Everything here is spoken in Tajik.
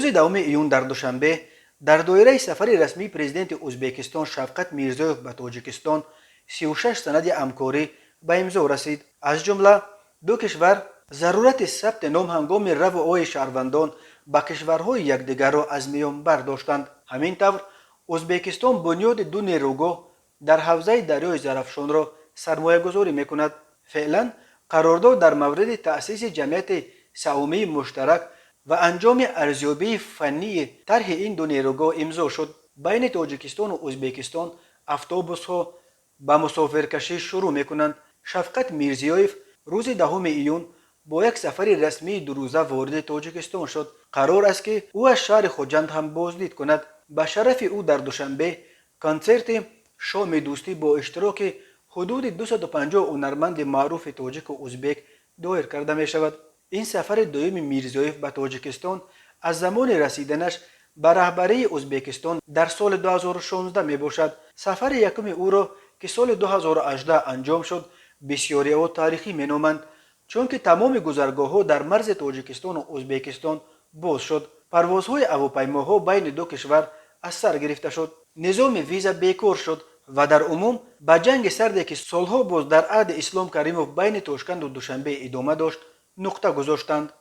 Рӯзи 10 июн дар Душанбе дар доираи сафари расмии президенти Ӯзбекистон Шавкат Мирзиёев ба Тоҷикистон 36 санади ҳамкорӣ ба имзо расид. Аз ҷумла ду кишвар зарурати сабти ном ҳангоми раву ои шаҳрвандон ба кишварҳои якдигарро аз миён бардоштанд. Ҳамин тавр, Ӯзбекистон бунёди ду нерӯгоҳ дар ҳавзаи дарёи Зарафшонро сармоягузорӣ мекунад. Феълан қарордод дар мавриди таъсиси ҷамъияти саҳомии муштарак ва анҷоми арзёбии фаннии тарҳи ин ду нерӯгоҳ имзо шуд. Байни Тоҷикистону Ӯзбекистон автобусҳо ба мусофиркашӣ шурӯъ мекунанд. Шавкат Мирзиёев рӯзи 10 июн бо як сафари расмии дурӯза вориди Тоҷикистон шуд. Қарор аст, ки ӯ аз шаҳри Хуҷанд ҳам боздид кунад. Ба шарафи ӯ дар Душанбе консерти «Шоми дӯстӣ» бо иштироки ҳудуди 250 ҳунарманди маъруфи тоҷику узбек доир карда мешавад. Ин сафари дуюми Мирзиёев ба Тоҷикистон аз замони расиданаш ба раҳбарии Ӯзбекистон дар соли 2016 мебошад. Сафари якуми ӯро, ки соли 2018 анҷом шуд, бисёриҳо таърихӣ меноманд, чунки тамоми гузаргоҳҳо дар марзи Тоҷикистону Ӯзбекистон боз шуд, парвозҳои ҳавопаймоҳо байни ду кишвар аз сар гирифта шуд, низоми виза бекор шуд ва дар умум ба ҷанги сарде, ки солҳо боз дар аҳди Ислом Каримов байни Тошканду Душанбе идома дошт, нуқта гузоштанд.